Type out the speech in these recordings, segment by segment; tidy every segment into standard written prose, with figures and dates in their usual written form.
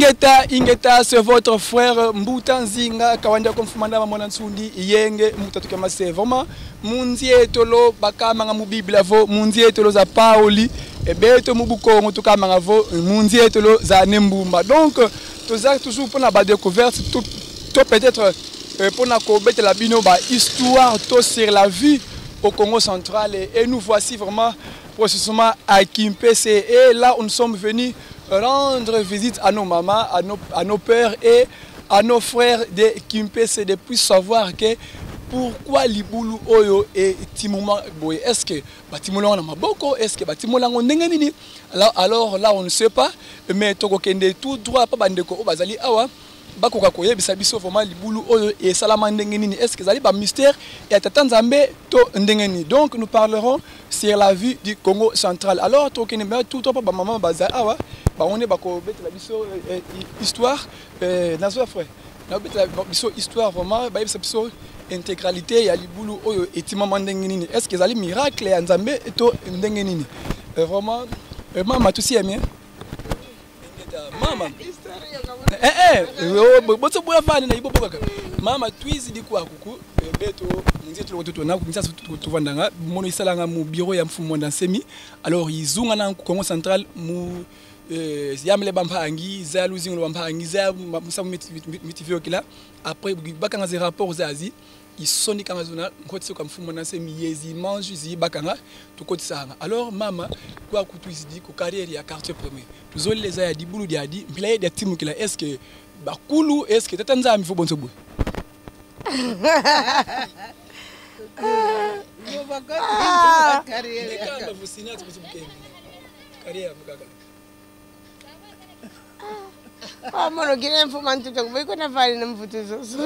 Ingeta, Ingeta, c'est votre frère Mbuta Nzinga, Kawanda Komfumanda Mamona Nsundi, Yenge, Mbuta Tukama, c'est vraiment Munzie Tolo, Bakamanga mu Bible vo, Munzie Tolo za Paoli, Ebeto Mubukongo Tukamanga vo, Munzie Tolo za Nembumba. Donc, toza toujours pour la découverte, tout, tout peut-être euh, pour la la bino, ba histoire, tout sur la vie au Congo central. Et, et nous voici vraiment précisément à Kimpese. Et là, nous sommes venus rendre visite à nos mamans, à nos, à nos pères et à nos frères de Kimpese, de puissent savoir que pourquoi libulu oyo et timuma boye. Est-ce que batimola na maboko, est-ce que batimola ngo ndenge nini? Alors, alors là on ne sait pas, mais tokokende tout droit pa bandeko oyo bazali awa bakoka koyebisa biso vraiment libulu oyo esalama ndenge nini, est-ce que ezali ba mystère ya tata Nzambe to ndenge nini. Donc nous parlerons sur la vie du Congo central. Alors tokende mpe tout droit pa ba mama bazali awa, bango nde bakobetela biso histoire. Nazwa frère, nabetela biso histoire vraiment, bayebisa biso intégralité ya libulu oyo etimama ndenge nini, est-ce que ezali miracle ya Nzambe to ndenge nini. Vraiment, mama tusi ya mien mama botso boya vani na ibo bokaka mama twizi dikwa kuku beto nzi tuloko tutu na kumisa tuvandanga mono isalanga mu bureau ya mfumo nda nsemi. Alors izunga na Congo central mu yamle bampangi za luzingo bampangi za musa mitivyo kila après bakanga ze rapport za azi isoni kanga zona nkotsi kwa mfumo na nsemi yezi mange zi bakanga tukotisanga. Alors mama kwa kutuizidi ku carrière ya quartier premier tuzoleza ya dibulu dia di mpila ya timu kila est-ce que bakulu est-ce que tata nzambi fo bonso bwe Mono kile mfuma ntuto kuba iko na vali na mvuto zozo.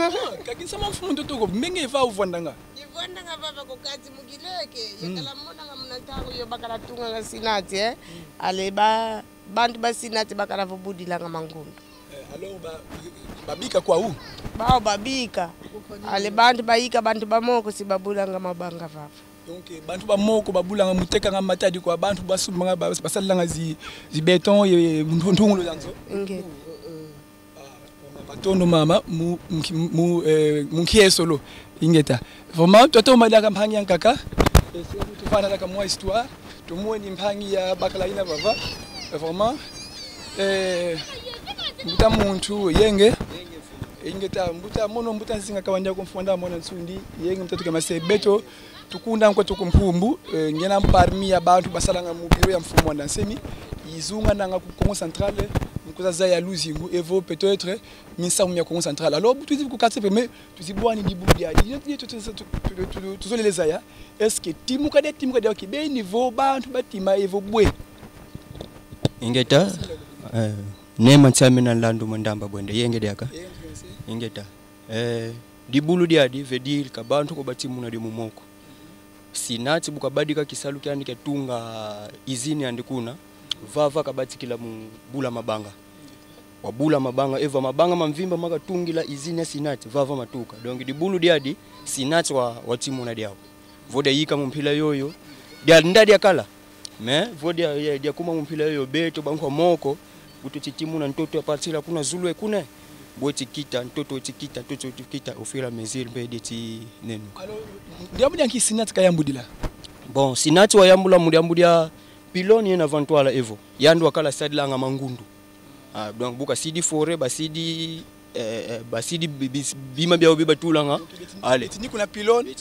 Kakisa mfuma ntuto ko mbenge ifa uvandanga. Ivandanga baba kokati mugileke yekala mona ngamna ntango yo bakala tunga ngasinati eh. Ale ba bantu basinati bakala vubudila ngamangundu. Alors ba babika kwa u? Bao babika. Ale bantu bayika bantu bamoko sibabulanga mabanga vava. Donc bantu bamoko babulanga muteka nga matadi kwa bantu basumanga basalanga zi zi béton ye ntungulo yanzo. Nge. Batondo mama mu mu munkie solo ingeta. Vraiment toto madaka mpangi yankaka. Tufana la moi histoire. Tumwe ni mpangi ya bakala ina bava. Vraiment mbuta muntu yenge ingeta mbuta mono mbuta nsinga kawanja kumfunda mona nsundi yenge mtatu kama sebeto tukunda nko tukumpumbu ngena parmi ya bantu basalanga mu bureau ya mfumo nda nsemi izunga nanga ku Congo central nkuza za ya luzingu evo peut-être minsa mu ya Congo central. Alors tuzi ku quartier premier tuzi bwani di budia di tuzoleleza ya est-ce que timuka de timuka de ki be niveau bantu batima evo bwe ingeta nema ntsame na landu mandamba bwende yenge diaka ingeta dibulu diadi veut dire ka bantu ko batimuna di mumoko sinati bukabadika kisalu kyandi ketunga izini andikuna vava kabatikila mu bula mabanga wabula mabanga eva mabanga mamvimba makatungila izini ya sinati vava matuka donc dibulu diadi sinati wa watimuna diao voda yika mumpila yoyo dia ndadi akala mais voda dia kuma mumpila yoyo beto bankwa moko butu titimuna ntoto apartila kuna zulu ekune boti kita ntoto tikita ntoto tikita au fur et à mesure mbe deti nenu. Alors ndiambu nki sinati kayambudila? Bon sinati wayambula mudiambudia piloni na vantwala evo yandu akala sadlanga mangundu. Ah donc buka sidi forêt basidi basidi bima bia obi batulanga allez tini kuna pylône.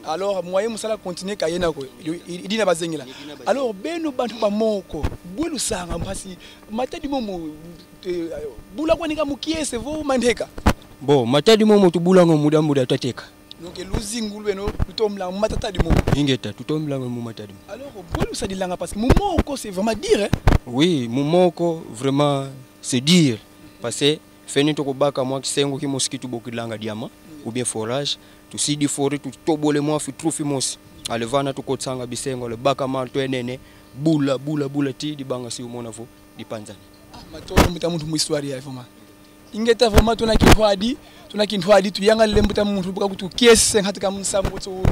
Alors moyen musala continuer kayena ko idina bazengela. Alors beno bantu ba moko bwelu sanga mpasi matadi momo bula kwanika mukiese vo mandeka. Bon matadi momo tubula ngo muda muda tateka. Donc luzingu lweno tutomla matata di momo. Ingeta tutomla ngo matadi. Alors bwelu sadilanga parce que mumoko c'est vraiment dire hein? Oui mumoko vraiment c'est dire parce que feni tokobaka mwa kisengo ki mosquito bokilanga diama ou bien forage tusidi forêt tutobole mwa fi trufi mosi alevana tukotsanga bisengo le baka ma to enene bula bula bula ti dibanga si umona vo dipanzana. Ah matondo muta muntu mu histoire ya vraiment. Ingeta vraiment tuna kinthwadi, tuna kinthwadi tuyanga lembuta muntu buka kutu kiese ngati ka musambo tu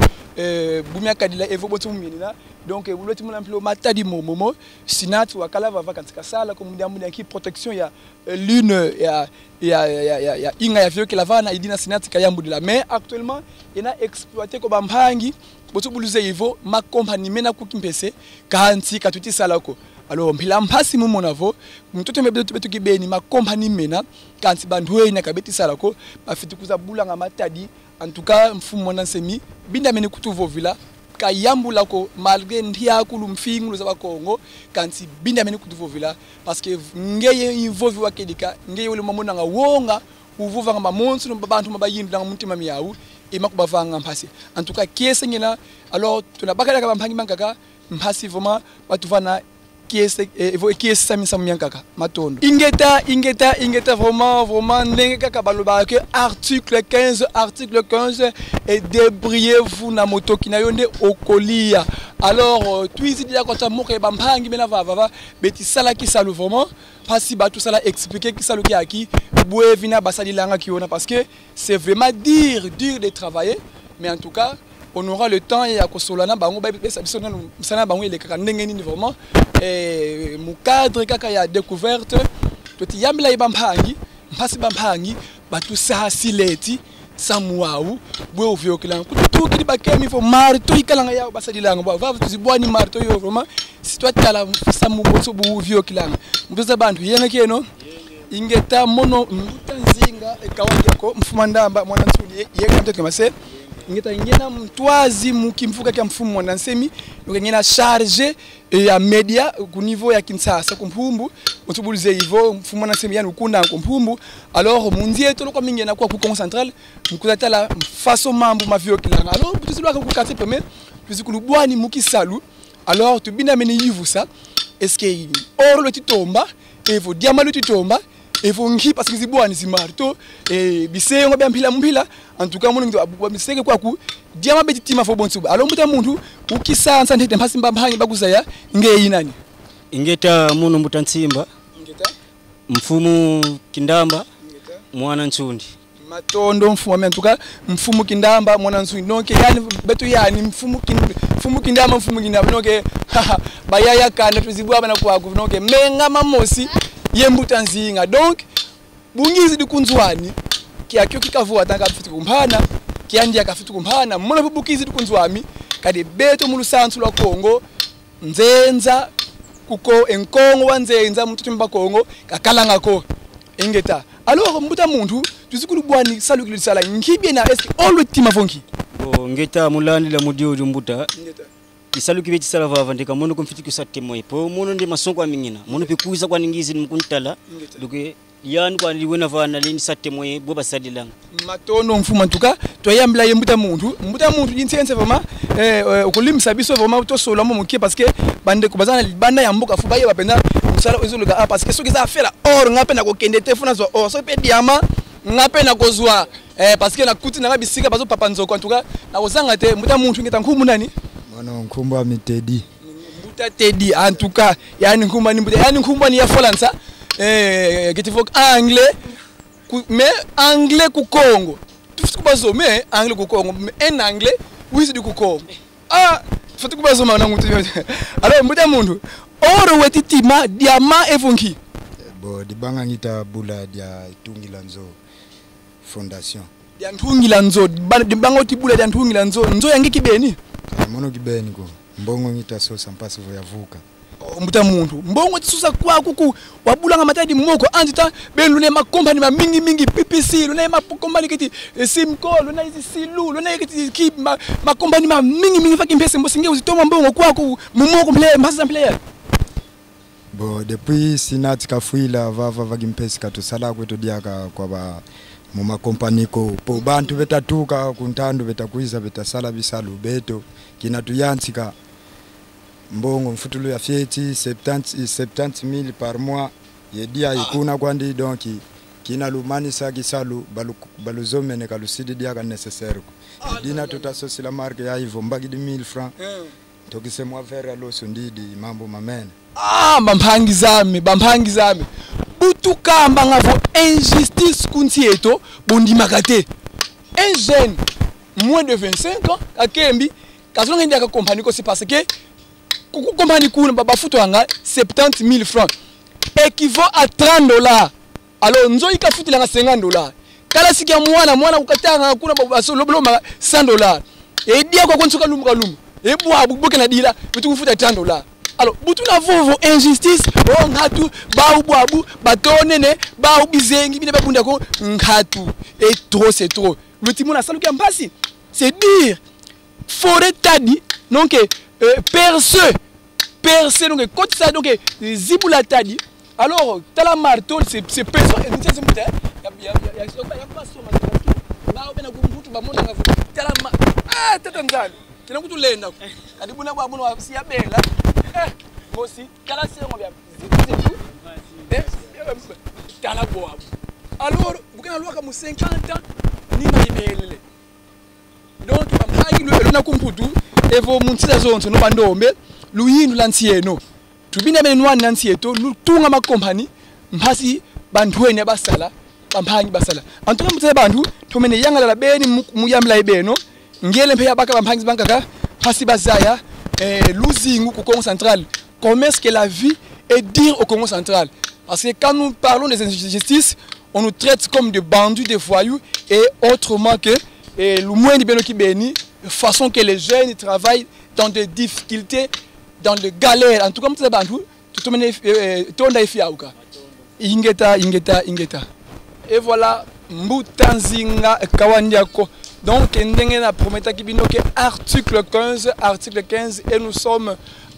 bumia kadila evo botu mumina. Donc buloti muna mplo matadi momomo sinat wakala vava kantika sala ko mudia mudia ki protection ya lune ya ya ya ya ya inga ya vieux lavana idina sinat kayambudila. Mais actuellement ina exploité ko bampangi botu buluze ivo ma compagnie mena kukimpese kanti katuti salako. Alors mpila mpasi mumonavo mtoto mbebetu betu kibeni ma compagnie mena kanti bandwe ina kabeti salako bafitukuza bulanga matadi. En tout cas mfumo na nsemi binda mene kutu vovila kayambula ko malgré ndia kulu mfingu za Kongo kanti binda mene kutu vovila parce que ngeye invovi wakedika ngeye ule mamona nga wonga uvuva nga mamonsu no bantu mabayindu nga mutima miyawu emakubavanga mpasi. En tout cas kiese ngena alors tunabakala ka bampangi mankaka mpasi vraiment batuvana kiese evo kiese sami sami miankaka matondo. Ingeta ingeta ingeta vraiment vraiment ndenge kaka baloba que article 15 article 15 et débriez-vous na moto kina yonde okolia. Alors tuizi dia kota moke bampangi mena va va beti sala ki salu vraiment pasi ba tout ça expliquer ki salu ki aki boué vina basali langa ki ona parce que c'est vraiment dur dur de travailler mais en tout cas on aura le temps et à kosolana bango ba pesa biso nanu musana bango elekaka ndenge nini vraiment et mu cadre kaka ya découverte toti yambila ye bampangi mpasi bampangi batu sa sileti samuau bwe ovyokela kutuki bakemi fo marto ikalanga ya basalilanga ba va tuzibwani marto yo vraiment si toi tala samu botso bu vyokilanga mbuza bantu yena keno ingeta mono mbuta nzinga ekawanja ko mfumandamba mwana nsuli yeka mtoto mase ingeta ingena mtwazi mukimfuka kya mfumo mwana nsemi donc ingena chargé ya media ku niveau ya Kinshasa kumpumbu mutubulize ivo mfumo mwana nsemi yani ukunda kumpumbu alors munzie to lokwa mingi na kwa ku Congo central mukuzatala façon mambo mavio kilanga alors tuzilwa ku quartier premier tuzikulubwani mukisalu alors tubina meni yivu ça est-ce que or le titomba evo diamant le titomba evo ngi parce que zibwani zimarto et bisengo bya mpila mpila en tout cas mono ndo abukwa miseke kwa ku diamant beti tima fo bonsuba alors muta muntu ukisansa ndete mpasi mbambangi bakuzaya ngeyi nani ingeta muno mbuta ntsimba ingeta mfumu kindamba ingeta mwana ntsundi matondo mfumu en tout cas mfumu kindamba mwana ntsundi donc yani betu yani mfumu mfumu kindamba mfumu kindamba donc bayaya kana tuzibwa bana kwa ku donc menga mamosi yembuta nzinga donc bungizi dikunzwani kiakyo kikavua tanga fitu kumpana kiandia kafitu kumpana mona bubukizi dikunzwami kadi beto mu lusansu lwa Kongo nzenza kuko enkongo wa nzenza mututu mba Kongo kakalanga ko ingeta alors mbuta muntu tuzikulubwani salukili sala ngibye na est-ce que all tima vonki bo ngeta mulandi la mudio mbuta ingeta isaluki beti sala vava ndika mono kumfiti kusate moy po mono ndi masonko amingina mono pikuza kwa ningizi mkuntala duke yani kwa liwena vana lini sate moy bo basadilanga matono mfuma en tout cas toyambla ye mbuta muntu yinsense vraiment okulimisa biso vraiment to sola mo mokie parce que bande ko bazana banda ya mboka fu baye bapenda musala ezoluka ah parce que soki za faire or ngape na kokende te funa zo or so pe diamant ngape na kozwa parce que na kuti na bisika bazo papa nzoko en tout cas na kozanga te mbuta muntu ngeta nkumu nani mwana nkumba mitedi mbuta tedi en tout cas yani nkumba ni mbuta yani nkumba ni ya folansa kitifok anglais mais anglais ku Congo tout bazo mais anglais ku Congo mais un anglais oui c'est du Congo ah faut tout bazo mana ngutu alors mbuta muntu oro wetitima diamant evonki bo dibanga ngita bula dia tungila nzo fondation dia ntungila nzo dibanga otibula dia ntungila nzo nzo yangi kibeni mono kibeni ko mbongo ngita sosa mpasi voyavuka mbuta muntu mbongo tisusa kwa kuku wabulanga matadi moko andita ben lune makompani ma mingi mingi PPC lune makompani kiti Simco lune izi Silu lune kiti ki makompani ma mingi mingi faki mpese mbosinge uzitoma mbongo kwa ku mumoko mple mbasa mple bo depuis sinat kafuila vava vakimpesi katusala kwetu diaka kwa ba mu makompani ko po bantu betatuka kuntandu betakuiza betasala bisalu beto kinatuyantsika mbongo mfutulu ya fieti 70 000 par mois yedia ikuna kwandi donc kina lumanisa kisalu baluzomene kalusidi dia ka nécessaire ko dina tutasosila marque ya ivo mbagidi 1000 francs tokisemwa vera loso ndidi mambo mamene ah bampangi zame Butukamba ngavo injustice kunti eto bondimaka te. Un jeune moins de 25 ans akembi kazonga ndi akakompani ko c'est parce que kukompani kuna bafuto yanga 70 000 francs équivaut à 30 $. Alors nzoyi kafutilanga 50 $, kala siki ya mwana mwana kukatanga kuna basolobulomaka 100 $, edia kwa konsuka lumu kalumu ebwa buboke na dila bitukufuta 30 $. Alors butu na vovo injustice o ngatu baubwabu batonene baubizengi bine babundako ngatu et trop c'est trop. Le timona saluki ya mpasi, c'est dire forêt tadi donc perce perce donc kotisa donc zibula tadi. Alors tala marteau, c'est pesant et c'est muta ya ya ya ya pasoma ba bena kumbutu bamona ngavu tala ma ah tata nzambe kina kutulenda kadi buna bwa buna si ya bela eh mosi tala sengo bya zitu zitu eh tala bwa. Alors bukena lwaka mu 50 ans ni maibelele donc bamhaki lwelo na kumputu evo muntsila zonso no bandombe luyindu la ntsiyeno tubina bene nwani na ntsiyeto lutunga makompani mphasi bantu basala bamphangi basala. En tout cas mutse bantu tomene yangala la beni muyamla ibeno ngele mpe yabaka bamphangi bankaka phasi bazaya luzingu ku Congo central. Comment est-ce que la vie est dure au Congo central? Parce que quand nous parlons des injustices, on nous traite comme des bandits, des voyous et autrement que et le moins de qui béni, façon que les jeunes travaillent dans des difficultés, dans des galères. En tout cas, mutse bantu tutomene tonda ifiauka ingeta ingeta ingeta. Et voilà Mbuta Nzinga Kawandiako. Donc ndenge na prometaki bino ke article 15, article 15, et nous sommes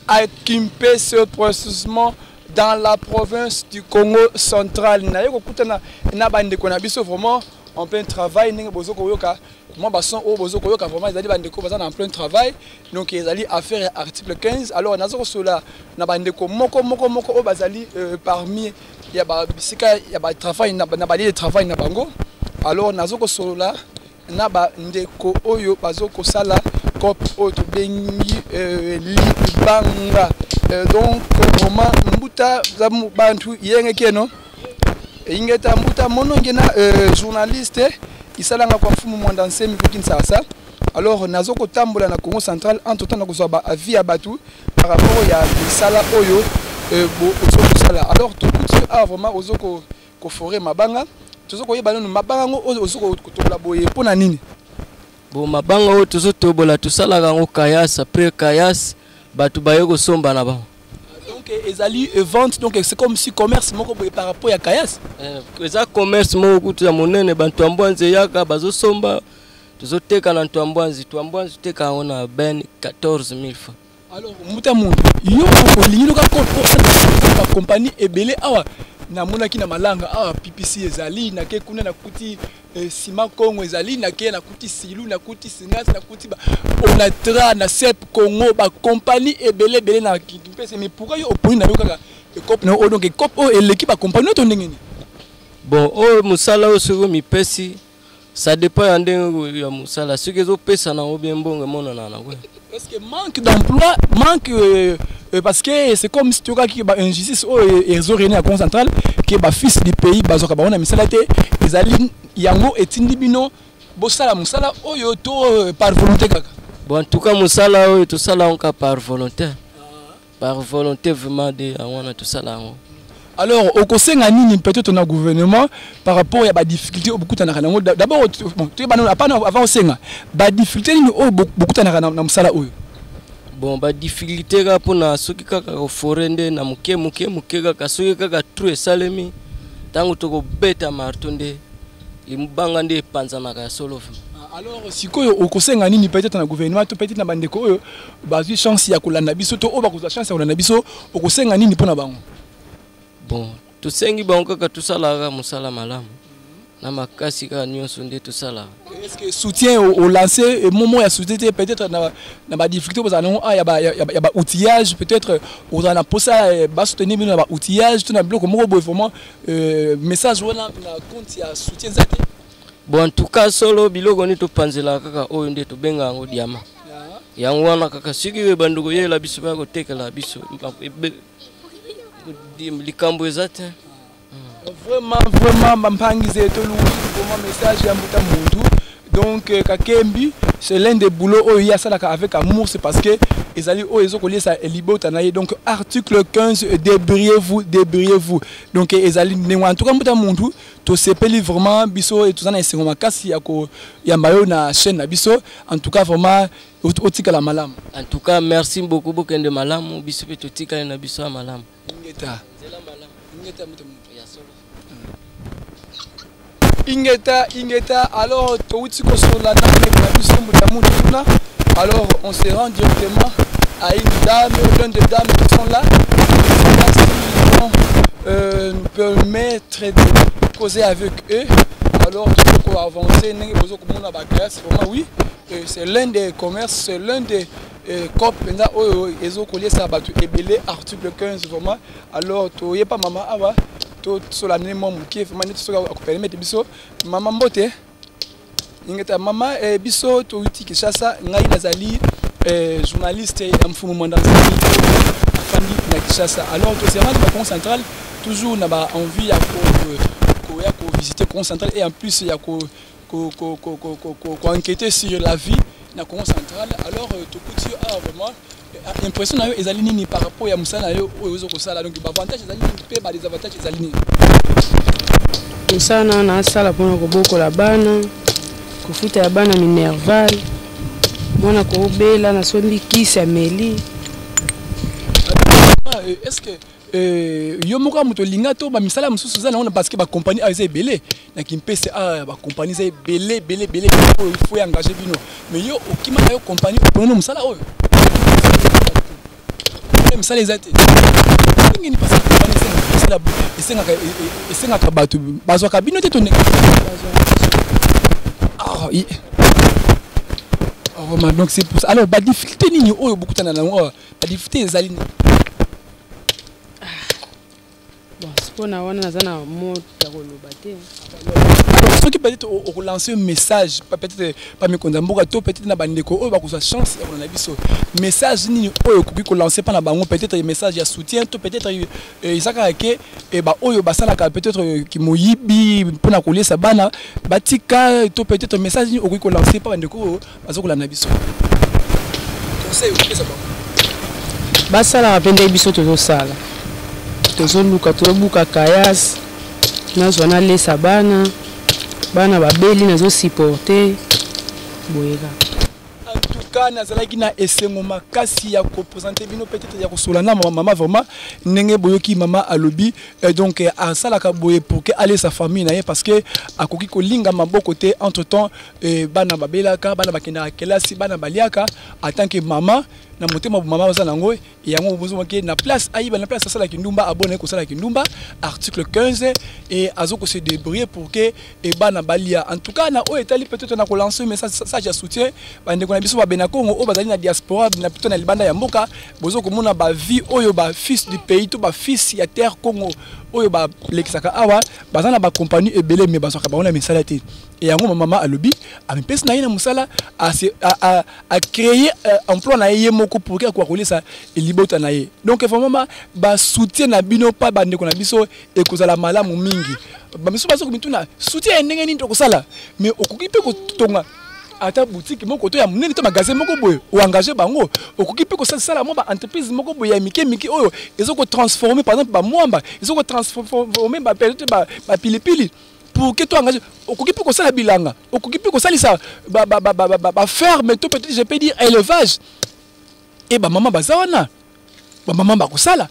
à Kimpese, précisément dans la province du Congo central. Na yoko kutana na bandeko na biso vraiment en plein travail ndenge bozo koyoka moi bason o bozo koyoka vraiment ezali bandeko baza en plein travail. Donc ezali affaire ya article 15. Alors nazo kosola na bandeko moko moko moko oyo bazali parmi ya ba bisika ya ba travail na ba lieu de travail na bango. Alors nazo kosola na bandeko oyo bazo kosala cop oyo tobengi libanga. Donc vraiment mbuta za bantu yenge keno ingeta mbuta mono ngena journaliste isalanga kwa mfumu Mwanda Nsemi kukinsasa. Alors nazo kotambola na Congo central, entre temps nakozwa ba avis ya batu par rapport ya misala oyo bo ozo kosala. Alors tokuti ah vraiment ozo ko koforer mabanga, tozo koyeba nanu mabanga ngo oyo ozo kotobola boye mpona nini? Bon, mabanga oyo tozotobola tosalaka yango kayas, après kayas bato baye kosomba na bango. Donc ezali vente, donc c'est comme si commerce moko boye par rapport ya kayas. Eza commerce moko kutu ya monene, bantu ya mbwanzi eyaka bazosomba, tozoteka na ntwambwanzi, twambwanzi toteka yango na ben 14 000 francs. Alors muta muntu yo olingi loka bakompagnie ebele awa namonaki na malanga awa PPC ezali, nake kuna nakuti ciment Congo ezali, nake nakuti Silu, nakuti Sinas, nakuti Onatra na Sep Congo, bakompagnie ebele ebele na Kimpese. Mais pourquoi yo oponi na yo kaka ekop na oyo? Donc ekop oyo eleki bakompagnie oyo to ndenge nini? Bon, oyo mosala oyo soki omipesi, ça dépend ya ndenge ya mosala, soki ezopesa nango bien mbongo emonana nango. Est-ce que manque d'emploi, manque parce que c'est comme si tu vois qu'il y a injustice oyo ezo régner à Congo central, que ba fils du pays bazoka ba ona misala te, ezali yango etindi bino bosala mosala oyo to par volonté kaka? Bon, en tout cas mosala oyo tosala yango kaka par volonté, par volonté vraiment de yango wana tosala yango. Alors okosenga nini peut-être na gouvernement par rapport ya badifficulté oyo bokutanaka nango? D'abord bon, toyeba nano apana avant osenga badifficulté nini oyo bokutanaka na mosala oyo. Bon, badifficulté kaka mpona soki kaka koforer nde na moke moke moke kaka, soki kaka trou esalemi, ntango tokobeta marteau nde libanga nde epanzanaka ya solo vraiment. Alors sikoyo okosenga nini peut-être na gouvernement to peut-être na bandeko oyo bazwi chance ya kolanda biso to oyo bakozwa chance ya kolanda biso, okosenga nini mpona bango? Bon, tosengi bango kaka tosalaka mosala malamu na makasi kaka nyonso nde tosalaka. Est-ce que soutien au lancer moment ya soutien te peut-être na badifficulté bozala nango ya ba outillage, peut-être ozala na mposa basoutenir bino na ba outillage to na biloko moko boye, vraiment message wana na compte ya soutien eza te? Bon, en tout cas solo biloko nde topanzelaka kaka oyo nde tobenga yango diamant, yango wana kaka soki oyo ebandi koyela biso baya kotekela biso likambo eza te. Vraiment, vraiment, bampangi zetu vraiment message ya mbuta muntu. Donc euh, Kakembi, c'est l'un des boulots oyo ye asalaka avec amour, c'est parce que ezali oyo ezokoliesa libota na ye. Donc article 15, débrouillez-vous, débrouillez-vous. Donc ezali ndenge en tout cas mbuta muntu tosepeli vraiment biso toza na esengo makasi ya koyamba yo na chaîne na biso. En tout cas vraiment otikala malamu. En tout cas merci beaucoup, bokende malamu, biso mpe totikali na biso ya malamu. Ingeta. Nzela malamu. Ingeta mbuta muntu. Ya solo. Ingeta, Ingeta, alors touti kosolola na ndeko na biso mbuta muntu kuna. Alors on se rend directement à une dame, l'une des dames qui sont là. Ils vont nous permettre de causer avec eux. Alors tout pour avancer, ndenge bozo komona ba grâce vraiment oui, c'est l'un des commerces, c'est l'un des cop mpenza oyo ezokoliesa bato ebele article 15 vraiment. Alors toyepa mama awa tosola ne mwa moke vraiment neti soki akopermettre biso. Mama mbote. Ingeta mama, biso touti Kinshasa, ngai nazali journaliste ya Mfumu Mwanda Nsemi afandi na Kinshasa. Alors toserandi ba Congo Central toujours na ba envie ya koya kovisiter Congo Central et en plus ya ko enquêter sur la vie na Congo Central. Alors tokuti yo awa vraiment, impression na yo ezali nini par rapport ya mosala na yo oyo ozo kosala? Donc baavantage ezali nini mpe badésavantage ezali nini? Mosala na nasala mpona kobokola bana, kofuta ya bana minerval, mwana kobela nasombi kisi ameli. Est ce que yo moko ya moto olinga to bamisala mosusu oza nango? Parce que bacompagnie awa eza ebele na Kimpese awa, bacompagnie eza ebele ebele ebele oyo il faut engage bino, mais yo okima na yo compagnie, oponani mosala oyo, misala eza te. Ndenge nini? Parce que compagnie esengaka bato, bazwaka bino te to ndenge? Ah, oh, vraiment, donc c'est pour ça. Alors badifficulté nini oyo bokutana na yango? Badifficulté ezali nini? Bon, mpona wana naza na mot ya koloba te. Alors soki peut-être okolancer message, peut-être pa mikonzi ya mboka to peut-être na bandeko oyo bakozwa chance ya kolanda biso, message nini oyo okoki kolancer mpa na bango? Peut-être message ya soutien to peut-être eza kaka ke baoyo basalaka peut-être kimoyibi mpona koliesa bana batika, to peut-être message nini okoki kolancer mpa bandeko oyo baza kolanda biso, conseil okopesa bango? Basalaka mpe nde biso tozosala, tozoluka, tozobuka kayas, nazwa nalesa bana, bana babeli, nazosupporte boye kaka. En tout cas nazalaki na esengo makasi ya koprésenter bino, peut-être ya kosola na mama. Vraiment ndenge boyoki mama alobi, donc asalaka boye pour que alesa famille na ye, parce que akoki kolinga maboko te. Entre temps bana babelaka, bana bakendaka kelasi, bana baliaka. En tant que mama na motema mama oza nango yango, bozomaki na place ayiba, na place asalaki ndumba, abona ye kosalaki ndumba. Article 15 et azo se débrouiller pour que e bana balia. En tout cas na oyo etali peut-être na kolancer message ya soutien, bandeko na biso babena Kongo oyo bazali na diaspora, na plutôt na libanda ya mboka, bozo komona bavie oyo bafils du pays to bafils ya terre Congo oyo balekisaka awa. Baza na bacompagnie ebele, mais bazwaka bango na misala te. E yango mama alobi amipesi na ye na mosala, acréer emploi na ye ye moko pour que akoka kolesa libota na ye. Donc vraiment basoutien na bino pa bandeko na biso ekozala malamu mingi. Bamisu baza komituna soutien ya ndenge nini tokosala, mais okoki mpe kotonga ata boutique moko to ya monene to magasin moko boye, oengage bango. Okoki mpe kosala mwa baentreprise moko boye ya mike mike oyo eza kotransforme par exemple bamwamba, eza kotransforme peut-être bapilipili pour que to engage. Okoki mpe kosala bilanga, okoki mpe kosalisa baferme to peut-être je peux dire élevage. E bamama baza wana, bamama bakosala.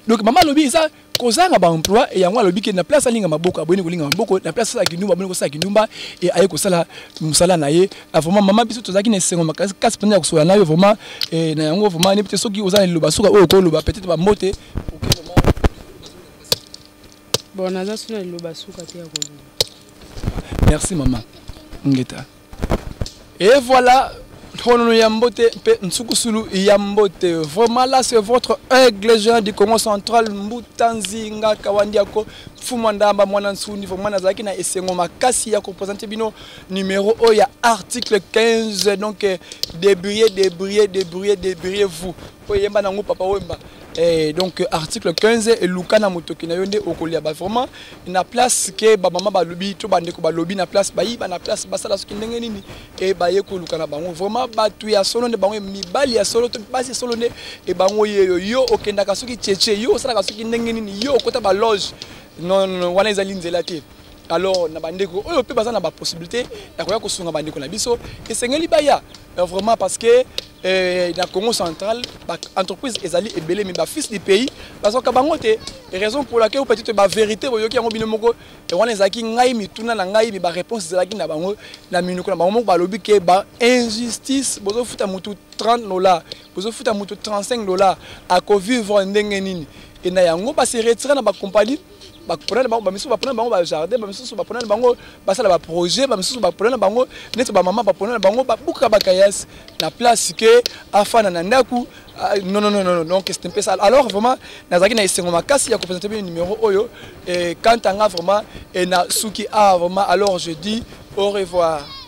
Donc mama alobi eza kozanga baemploi e yango alobi ke na place alinga maboko, aboyini kolinga maboko, na place asala kindumba, aboyini kosala kindumba, e aye kosala mosala na ye. Vraiment mama, biso tozalaki na esengo makasi kasi mpenza ya kosola na yo vraiment. Na yango vraiment nebi te soki oza na liloba soka oyo okoloba, peut-être bambote. Bon, naza so na liloba suka te ya koloba. Merci mama, ngeta. Et voilà, Honono Yambote, Nsukusulu Yambote. Vraiment là, c'est votre aigle géant du Congo Central, Mbutanzi Ngaka Wandiako, Fumandamba, Mwana Nsuni. Vraiment, nazalaki na esengo makasi ya koprésenter bino numéro oyo ya article 15. Donc, débrouillez, débrouillez, débrouillez, débrouillez-vous. Oyemba nango Papa Wemba. Eh, donc article 15 eluka na motoki na yo nde okolia ba vraiment na place ke bamama balobi to bandeko balobi na place bayiba na place basala soki ndenge nini e baye koluka na bango vraiment bato ya solo nde bango mibali ya solo to basi ya solo nde e bango yeyo yo okendaka soki cheche yo osalaka soki ndenge nini yo okota baloge non, non, wana ezali nzela te. Alors na bandeko oyo mpe baza na bapossibilité ya koya kosunga bandeko na biso, esengeli baya vraiment, parce que na Congo central baentreprise ezali ebele, mais bafils du pays bazwaka bango te. Raison pour laquelle peut-être bavérité boyoki yango bino moko. Wana ezalaki ngai mituna na ngai, mais baréponse ezalaki na bango na minoko na bango moko. Balobi ke ba injustice, bozofuta mutu 30 $, bozofuta mutu 35 $, akovivre ndenge nini? E na yango base retire na bacompagnie, bapona na bango, bamisusu bapona na bango bajardin, bamisusu bapona na bango basala baprojet, bamisusu bapona na bango neti bamama bapona na bango babuka bakayasi na place ke afanda na ndako. Non, non, non, non, donc c'est un peu ça. Alors vraiment nazalaki na esengo makasi ya kopresente bino numéro oyo. Et quant à nga vraiment, et na suki a vraiment, alors je dis au revoir.